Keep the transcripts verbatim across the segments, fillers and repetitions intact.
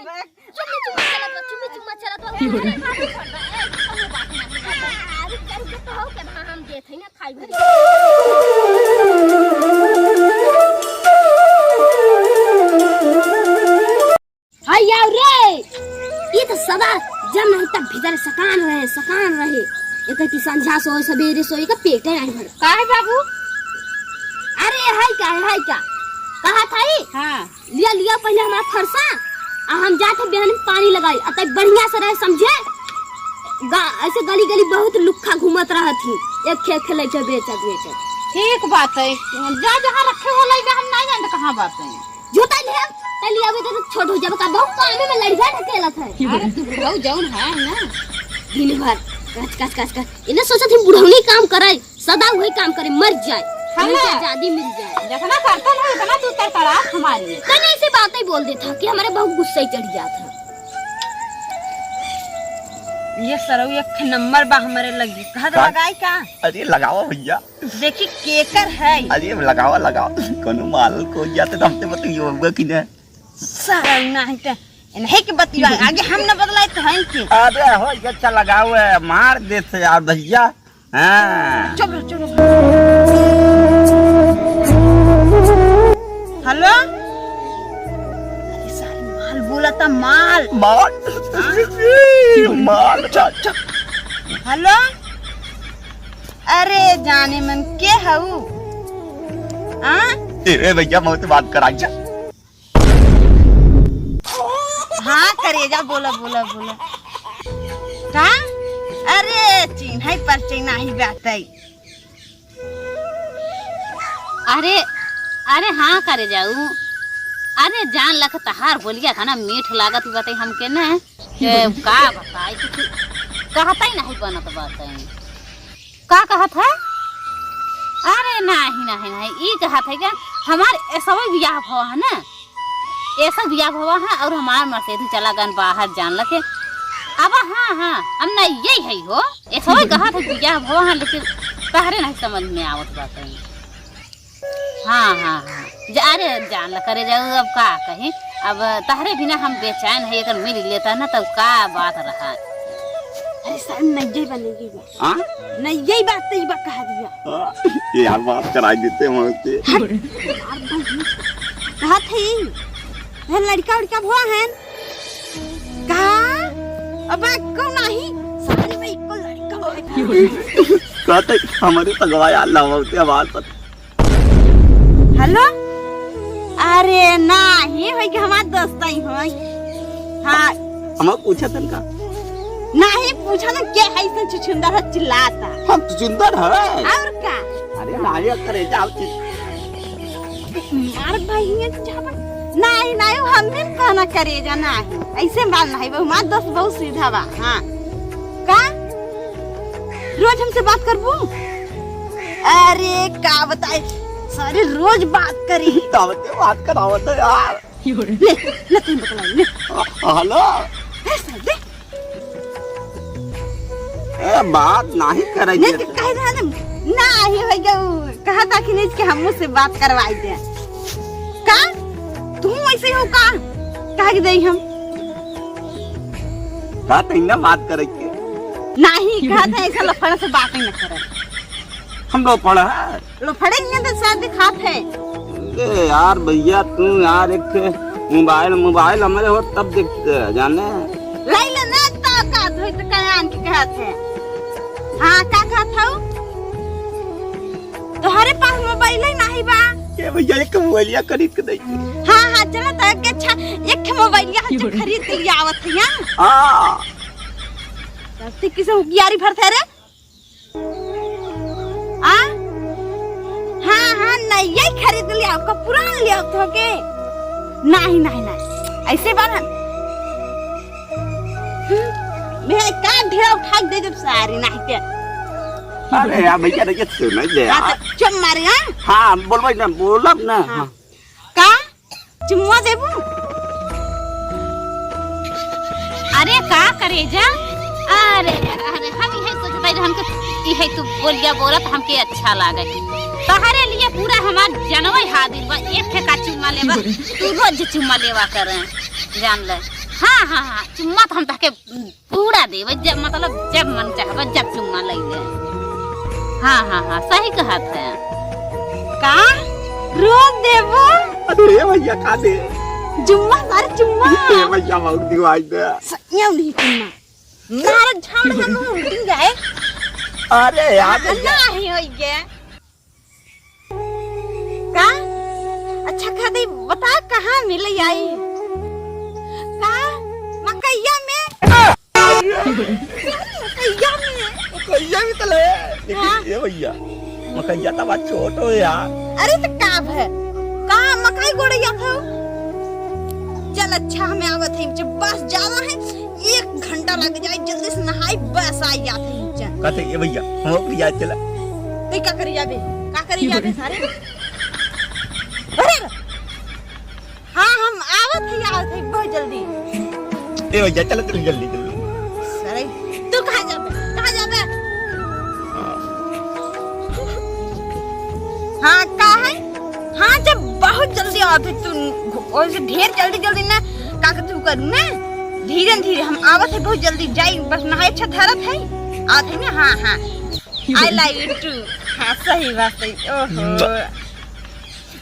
चुम्मी चुम्मा चलत बा, चुम्मी चुम्मा चलत बा। अरे, बात नहीं छोड़ बा। ए, कौनो बात नहीं बा। अरे, चल के तो हो के, हाँ, हम देत हई ना, खाई भरी। हाय यार रे, ई तो सदा जब नहीं तब भीतर सकान रहे, सकान रहे। एक की संझा सोए, सबेरे सोए, का पेटे नहीं भरे। काहे बाबू? अरे, हाय का, हाय का? कहा था ई? हाँ। लिया, लिया पहिले हमार फरसा, आ हम जात है बिहान में पानी लगाई, आ तब बढ़िया से रहे, समझे? गा-, ऐसे गली गली बहुत लुक्खा घूमत रहत ही, एक खेत खेले के बेचत बेचत। ठीक बात है, जा जहाँ रखे हो लइबे, हम नहीं जानते कहाँ बात है। जूता लिया, तै लिया अभी तो छोट हो जाबे का, बहुत कामे में लड़िया ढकेलत है। अरे तू बुढ़ऊ जौन है ना, दिन भर कच कच कच कच, इन्हें सोचत ही बुढ़ऊ नहीं काम करे। सदा वही काम करे, मर जाए, हाँ। हमके आजादी मिल जाए। जितना करता ना, उतना तू तरतरात हमारी। तने ऐसे बातें बोल देता कि हमारे बहुत गुस्सा ही चढ़ जाता। ये सरऊ एक नंबर बा हमारे लगी। कहा तो का? लगाई का? अरे लगावा भैया। देखी केकर है। अरे लगावा, लगावा। कोनो माल को जाते तो हमसे बताइए होगा कि ना? सरऊ नहीं तो नहीं के बतिया, आगे हम न बदलाए तो हैं के। अरे हो, ये अच्छा लगाओ है, मार देते यार भैया। हाँ। चुप रहो, चुप रहो। हेलो? अरे सारी माल बोला था, माल। माल? हाँ? माल, अच्छा, अच्छा। हेलो? अरे जाने मन के हऊ? हाँ? ए, ए भैया, मैं तो बात करा जा। हाँ करेजा, बोला, बोला, बोला। का? अरे, चिन्है परचै नाहीं बाटै। अरे, अरे हाँ करेजाऊ। अरे जान लख तहार बोलिया का ना मीठ लागत बाटै हमके ना। ए, का बताई, कुछ कहतै नाहीं बनत बाटै। का कहत है? अरे नाहीं, नाहीं, नाहीं, ई कहत है क्या, हमार ऐसा बियाह भवा है ना, ऐसा बियाह भवा है और हमार मर्सेदी चला गन बाहर जान लगे। अब हाँ, हाँ, हम ना यही है हो, ऐसा कहत है बियाह भवा है, लेकिन तहरे नहीं समझ में आवत बात है। हाँ, हाँ, हाँ। जा, अरे, जान ल करेजाऊ, अब का कही, अब तहरे बिना हम बेचैन है, अगर मिल लेता ना, तब का बात रहा। अरे, सर, नइये बा, नइये बा। हाँ? नइये बात, तई बा कहा दिया। हाँ, ये यार, बात कराई देते हैं वहाँ से। हट, मार भाई, कहा थी, वह लड़का, उड़का भवा है। का? अब को नहीं, सारी में इको लड़का भवा है। कहते, हमारे पगवा यार, लावा होते, हमारे पता। हेलो? अरे नाहीं, होई कि हमार दोस्त आई होई। हाँ। हम पूछा तन का? नाहीं पूछा ना, के है इसन छुछुंदर है चिल्लाता? हम छुछुंदर है? और का? अरे नाहीं, अरे जाओ चिल- मार भाई, ये चापा। नाहीं, नाहीं, हम भी कहना करेजा, नाहीं। ऐसे बात नाहीं, वो हमार दोस्त बहुत सीधा बा। हाँ। का? रोज हमसे बात करबू? अरे का बताई, सारे रोज बात करी। दावते बात करावत है यार। ले, ले तुम बतलाई, ले। आ, हेलो। ए, सर, दे। ए, बात नाहीं करे नहीं के। तो कह रहा ना, नाहीं होई गऊ। कहा था कि नहीं कि हमसे बात करवाई दे। का? तू ऐसे हो का? कहा कि दे हम? का तई ना बात करे के? नाहीं, कहत है ऐसा लफड़ा से बात ही न करे। हम लफड़ा है? लफड़े ही हैं तो शायद दिखात है। अरे यार भैया, तू यार एक ठे मोबाइल, मोबाइल हमारे हो तब देखते हैं, जाने। लाई ले ना तो का धोई तो कयान के कहत है। हाँ, का कहत हऊ? तोहरे पास मोबाइल ही नाहीं बा। ए भैया, एक मोबाइलिया खरीद के दे। हाँ, हाँ, चला तो एक अच्छा, एक ठे मोबाइलिया हम जो खरीद के लिए आवत है, हाँ? हाँ। तब ते किसे हुकियारी भरत है रे? आ? हाँ, हाँ, नया ही खरीद ले आओ, का पुरान ले आओ तो के? नाहीं, नाहीं, नाहीं। ऐसे बात है। हम्म, मैं का ढेर उठा के दे जब सारी नाहीं के। अरे यार, भैया, देखिए, सुनो दे हाँ, यार। तो चुप मारे, हाँ? हाँ, बोल भाई ना, बोलब ना। हाँ। हाँ। का? चुम्मा देबू? अरे, का करेजा? अरे, अरे, हम इहे सोचत रही, हमके इहे तू बोलिया बोलत, हमके अच्छा लागे। तहरे लिए पूरा हमार जनवै हाजिर बा, एक ठे का चुम्मा लेबा, तू रोज चुम्मा लेवा करे, जान ले। हाँ, हाँ, हाँ, चुम्मा तो हम तहके पूरा देबे, जब, मतलब, जब मन चाहबे, जब चुम्मा ले ले। हाँ, हाँ, हाँ, सही कहत है। का? रोज देबो? अरे भैया, का दे? चुम्मा, सारे चुम्मा। ए भैया, बहुत दिवाई दे। स-, ये नहीं चुम्मा। मारा झाड़ हम उल्टी जाए। अरे यार, भैया। नहीं होई गे। का? अच्छा, खादी बता, कहाँ मिले आई? का? मकैया में? मकैया में? मकैया में तले। लेकिन हाँ। ए भैया, मकैया तो बात छोट हो यार। अरे तो का भे? का मकई गोड़े जात हो? चल अच्छा, हमें आवत है, जब बस जावा है, एक घंटा लग जाए, जल्दी से नहाई, बस आ जात है नीचे। कहते, "ए भैया, हम भी जाए चला।" तो का करी जाबे? का करी जाबे सारे? अरे, हाँ, हम आवत है, आवत है, बहुत जल्दी। ए भैया, चला, चला, जल्दी, जल्दी। सारे, तू कहाँ जाबे? कहाँ जाबे? हाँ, का है? हाँ, जब बहुत जल्दी आवत है तू, ओसे ढेर जल्दी, जल्दी ना, का के तू करू ना? धीरे, धीरे हम आवत है, बहुत जल्दी जाई, बस नहाए अच्छा धरत है, आवत है ना, हाँ, हाँ। I love you too। हाँ, सही बात है। ओहो।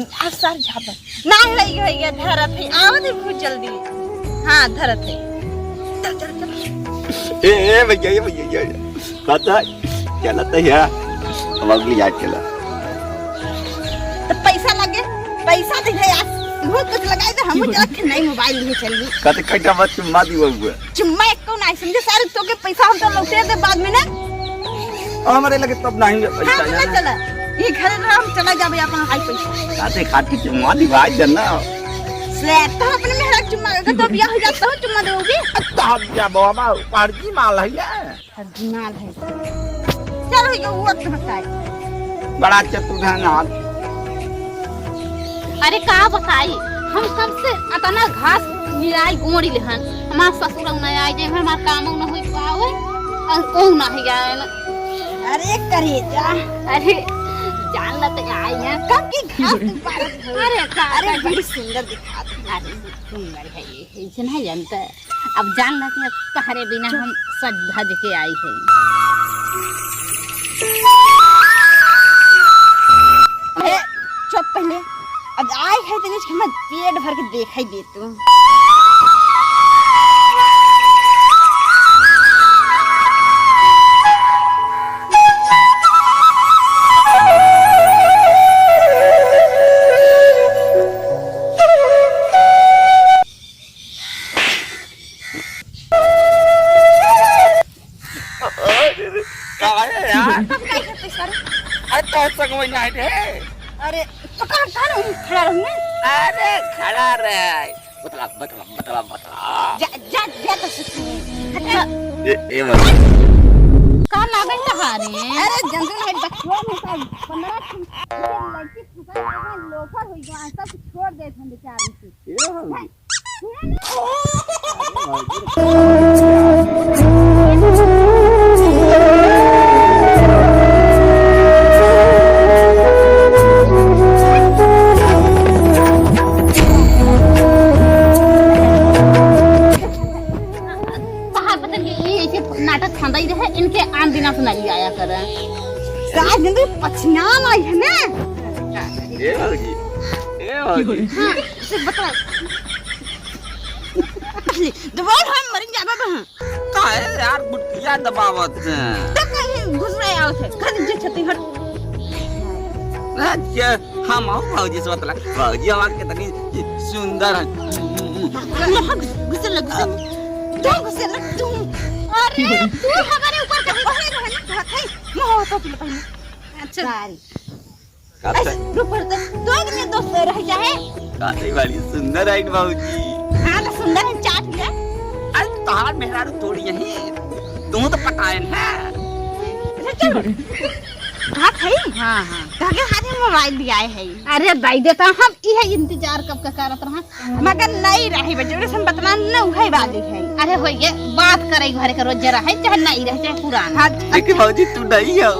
आ सर झापा। ना लई गई है, धरत है, आवत है बहुत जल्दी। हाँ, धरत है। चल, चल, चल। ए, ए, भैया, ए, भैया, ए, ए। कहता है, चलत है यार। अब अगली याद चला। तो पैसा लगे, पैसा दे दे यार। बहुत कुछ लगाए तो हम चल के नई मोबाइल लिए चली। कहते, "कैटा बात चुम्मा दी हुआ।" चुम्मा एक कौन आई समझे सारे, तो के पैसा हम तो लौटे दे बाद में ना। हमारे लगे तब नहीं है पैसा हाँ, यार। चला। ये घर में हम चला जाबे अपन हाई पैसा। खाते खाते चुम्मा दी भाई जन्ना। से तो अपने मेहरा चुम्मा, अगर तो बियाह हो जाता हो चुम्मा दोगी। तो हम क्या बाबा, पारजी माल है ये। पारजी माल है। चलो ये वो तो बताए। बड़ा चतुर है ना। अरे का बताई, हम कब से अतना घास निराई गोड़ी लेहन, हमार ससुर न आए जे हमार काम न होई पावे, और ओ नहीं आए न। अरे करेजा, अरे जान ल त आई है, कब की घास तू पारत हो? अरे का अरे बड़ी सुंदर दिखात है। अरे सुंदर है ये, ऐसे नहीं जानता। अब जान ला कि अब तहरे बिना हम सज धज के आई है। ए, चुप पहले। अब आई है तो इसके मैं पेट भर के देखा ही दे तू। का है यार? कब का है पैसा रे? अरे तो संग वही ना है। अरे तो कहाँ, कहाँ रहूँ? खड़ा रहूँ मैं? अरे खड़ा रह। बतला, बतला, बतला, बतला। जा, जा, जा तो सुन। हटा। ए, ए, बतला। का लागल तहारे? अरे जंगल है, बकलोल है सब। पन्द्रह ठो लड़की फंसा है, लोफर हो गया, सब छोड़ दे हम बेचारे से। ए, बतला। तहार बचन के ई ऐसे नाटक फंदाई रहे, इनके आन दिना से नहीं आया करे। का दिन पछियान आई है ना? ए भौजी, ए भौजी। हाँ, से बता। दबाओ, हम मरिन जाबे बा। काहे यार गुटकिया दबावत है? तो कहीं घुस रहे आवत है। कर दीजिए छती हट। अच्छा, हम आओ भौजी से बतला। भौजी हमार कितनी सुंदर है। घुसे लग, घुसे लग। तू घुसे लग, तू। अरे, तू हमारे ऊपर कहीं घुसे रहे ना, कहत है। मुँह तो पहले। अच्छा। Sorry। का ऐसे से? रुक, रुक, रुक। दो आदमी दोस्त रह जाए। काहे बड़ी सुंदर है भौजी। हाँ, तो सुंदर है, चाट ले। अरे, तोहार मेहरारू थोड़ी यही। तू तो पटायन है। अच्छा, चलो। हाँ, भाई। हाँ, हाँ। तो आगे हाथ में मोबाइल भी आए है। अरे, दई देता हम, इहे इंतजार कब का करत रहा। मगर नहीं रही बे, जौने से हम बतलान न उहे वाली है। अरे, होइए, बात करे घरे के रोज रहे, चाहे नहीं रहे, चाहे पुरान। हाँ, देखी भौजी, तू नहीं हो।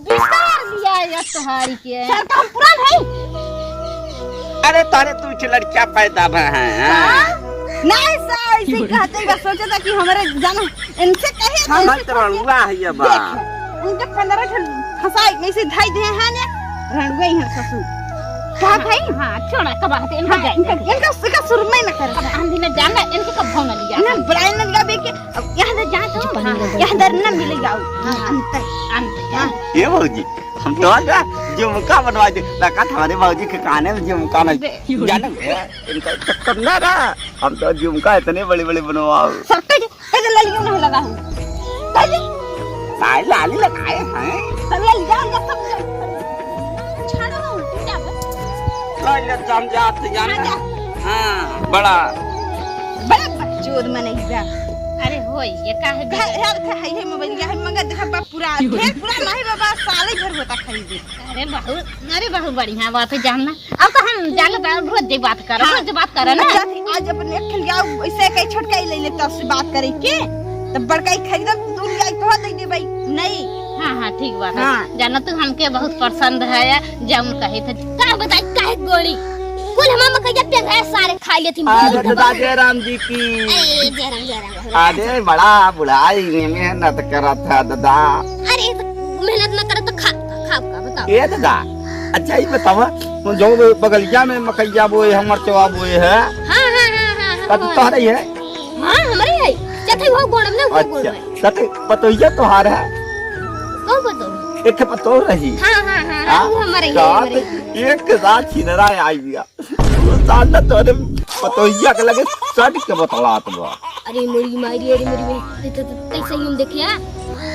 बिसार लिया या तोहारी के। सर, तो हम पुरान है। अरे, तारे तू छे लड़किया पैदा भा है, हाँ? हाँ? नहीं सा, ऐसे ही कहते हैं, बस सोचा था कि हमारे जाना इनसे कहे तो हम इनसे तो कहे। रंगुआ है ये बा। देख, उनके पंद्रह ठन फंसाई, ऐसे धाई दे हैं ने, रंगुआ ही है ससुर। कहा भाई? हाँ, छोड़ा, कब आते हैं, इनका हाँ, जाए, इनका, जाए। इनका, इनका सुर में न कर। अब हम भी न जाना, इनके कब भाव न लिया। ना, बुलाए न लिया बेके, अब यहाँ दे जा तो, चुप नहीं रहो। यहाँ दर न मिले जाओ। हाँ। अंत। अंत। हाँ। ये भौजी, हम तो आज ना झुमका बनवा दे, ताकत हमारे भौजी के काने में झुमका नहीं। बे- जाने में इनका चक्कर ना रहा, हम तो झुमका इतने बड़े बड़े बनवाओ। सट्टे के, ए, तो ललियो नहीं लगा है। ललियो। सारे लाली लगाए हैं। तो ललिया, ललिया सब जगह। छाड़ो, तू जा बस। ललिया, हम जाते जाना। हाँ, जा। हाँ, बड़ा। बड़ा बकचोद मनई बा। अरे होई, ये का है? है, है, है, है, मोबाइल, ये है, मगर देखा बा, पूरा, ढेर पूरा नहीं बाबा, साले भर होता खरीदे। अरे बहुत, अरे बहुत बढ़िया बात है, जान ना। अब तो हम जाले बा, रोज जे बात कर, हाँ। रोज जे बात कर ना। आज अपन एक खलिया ऐसे कई छोटका ही ले ले, तब से बात करे के, तब बड़का ही खरीदब, दूर जाई तो दे दे भाई। नहीं। हाँ, हाँ, ठीक बात है। हाँ। जाना तू हमके बहुत पसंद है, जौन कहे थे। का बताई, काहे गोली? कुल हमार मकइया पे गए, सारे खा लेती। अरे दादा, जय राम जी की। ए, जय राम, जय राम, जय राम। अरे बड़ा बुढ़ाई में मेहनत करत है दादा। अरे तो मेहनत न करे तो खा, खा का बताओ। ए दादा, अच्छा ये बतावा, वो जो बगलिया में मकइया बोए है, मरचवा बोए है, हाँ, हाँ, हाँ, हाँ, हाँ, तब हाँ। तोहरे है? हाँ, हमरे है। जते वो गोड़ में, वो गोड़ अच्छा, में। तते पतोहिया तोहार है? कौन पतोह? एक ठे पतोह रही। हाँ, हाँ, हाँ, हाँ, हाँ? वो हमरे है, का हमरे है। एक रात छिनरा आई गया। साला तोरे पतोहिया के लगे सट के बतलात बा। अरे मोरी मारी, अरे मोरी मारी, ये तो, तो, तो सही हम देखिया।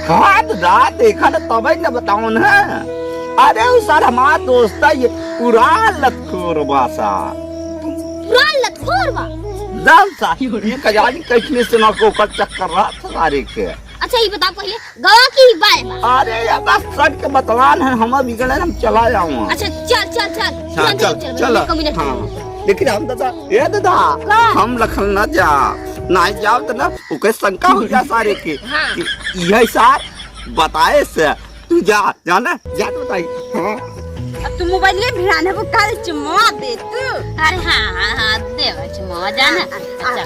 हाँ तो दा, देखा ना तबे न बताओ ना। अरे उ साला हमार दोस्त है, ये पूरा लतखोर बा सा। पूरा लतखोर बा? जान सा, ये कजाली कैसने से ना को ओकर चक्कर रहा था सारे के। अच्छा, ये बता पहले, गवा की बाय बा? अरे, ये बस सट के बतलान है, हम बिगड़े, हम चला जाऊँ। अच्छा, चल, चल, चल। हाँ, तुरंत चल, चल, चल। एक मिनट। हाँ। लेकिन हम दादा, ए दादा, का? हम लखन ना जा, ना जाओ तो ना, ओके शंका हो जा सारे के। हाँ। कि यही सार बताए से, तू जा, जाना, जा तो बताई। हाँ। अब तू मोबाइल ले भिड़ाने को कल चुम्मा दे तू। अरे हाँ, हाँ, हाँ, दे भाई चुम्मा, जाना। हाँ, हाँ। अच्छा।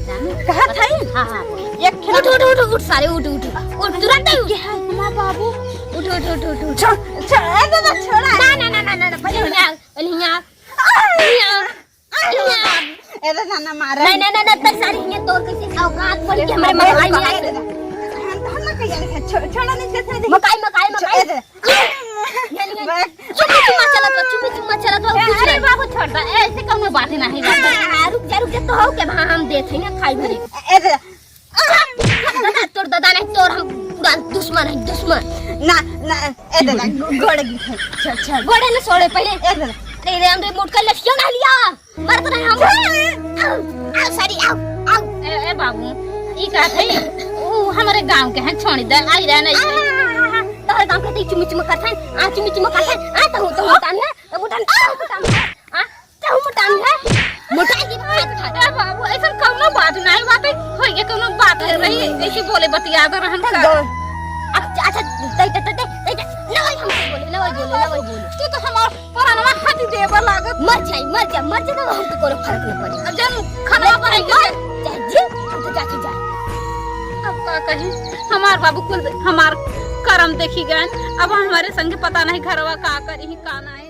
जाना। कहा था ही? हाँ, हाँ। एक उठ, उठ, उठ, उठ, सारे उठ, उठ, उठ, तुरंत ही उठ। क्या है, हमारा बाबू? उठ, उठ, उठ, उठ, उठ। छो-, छो-, ए, दादा, छोड़ा। ना, ना, ना, ना, ना, पहले यहाँ, पहले यहाँ, यहाँ, यहाँ। ए, दादा, ना मारे। नहीं, नहीं, नहीं, नहीं, तेरी सारी ये तोर कैसे औकात पड़ी कि हमारे मकाई में आए। हम, हम ना कहिए, छो-, छोड़ा नहीं, छोड़, छोड़ दे। मकाई, मकाई, छो-, मकाई। ए, दादा। ये नहीं, नहीं। बस। चुम्मा, चुम्मा चलत बा, चुम्मा, चुम्मा चलत बा, ए, कुछ अरे नहीं। बाबू, छोड़ दे, ऐसे कौनो बात ही नहीं बा। हाँ, रुक जा, रुक जा, तो हो के, हाँ, हम देते हैं ना, खाई भरी। ए, दादा, दादा, तोर दादा नहीं, तोर हम पूरा दुश्मन है, दुश्मन। ना, ना, ए दादा, गो-, गोड़ गिर है। चल, चल। गोड़े न सोड़े पहले। ए दादा। अरे रे, हमरे मोटका लठिया ना लिया। मरत रहे हम। आओ, आओ, सारी, आओ, आओ। ए, ए बाबू, ई का है? ऊ हमरे गांव के हैं, छोड़ी दे, आई रहे नहीं। आ, आ, आ, आ, तोहरे गांव के तो चुमी चुमी करत हैं, आ, चुमी चुमी करत हैं, आ, तहु, तहु, तान है, तहु, तान, तहु, तान है, आ, तहु मोटान है, मोटा की बात है। ए बाबू, ऐसन कौनो बात नहीं बाटे, होइगे कौनो बात है रही, ऐसी बोले बतिया दे रहन का। अच्छा, अच्छा, तै, तै, तै, तै, तै, ना वही हमसे बोले, ना वही बोले, ना वही बोले। तू तो हमार परानवा हटी देबा लागत। मर जाई, मर जा, मर जा, तो हम तो कोनो फर्क न पड़े। अब जन खाना मर बनाई जाई, के मर, चाहे जी, हम तो जाके जाए। अब का कही, हमार बाबू कुल हमार करम देखी गए, अब हमारे संगे पता नहीं घरवा का करी, का नहीं।